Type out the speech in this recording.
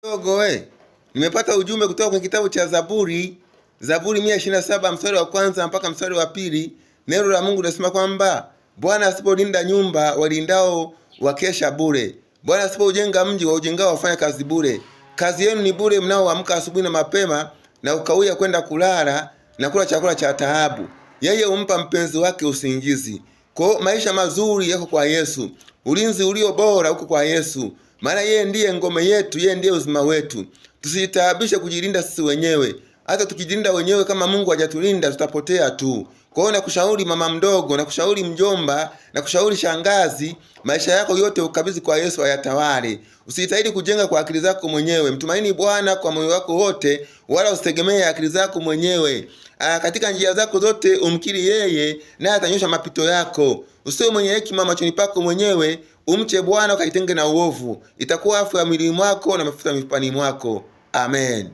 Dogo we, nimepata ujumbe kutoka kwenye kitabu cha Zaburi, Zaburi 127 mstari wa kwanza mpaka mstari wa pili. Neno la Mungu linasema kwamba Bwana asipolinda nyumba, walindao wakesha bure. Bwana asipoujenga mji, waujengao wafanya kazi bure. Kazi yenu ni bure, mnaoamka asubuhi na mapema na ukawia kwenda kulala na kula chakula cha taabu. Yeye humpa mpenzi wake usingizi. Kwa maisha mazuri yako kwa Yesu, ulinzi ulio bora uko kwa Yesu, maana yeye ndiye ngome yetu, yeye ndiye uzima wetu. Tusijitaabishe kujilinda sisi wenyewe. Hata tukijilinda wenyewe, kama Mungu hajatulinda tutapotea tu. Kwa hiyo nakushauri mama mdogo, nakushauri mjomba, nakushauri shangazi, maisha yako yote ukabidhi kwa Yesu ayatawale. Usijitahidi kujenga kwa akili zako mwenyewe. Mtumaini Bwana kwa moyo wako wote, wala usitegemee akili zako mwenyewe. Katika njia zako zote umkiri yeye, naye atanyosha mapito yako. Usiwe mwenye hekima machoni pako mwenyewe, umche Bwana ukaitenge na uovu. Itakuwa afya ya mwilini mwako na mafuta mifupani mwako. Amen.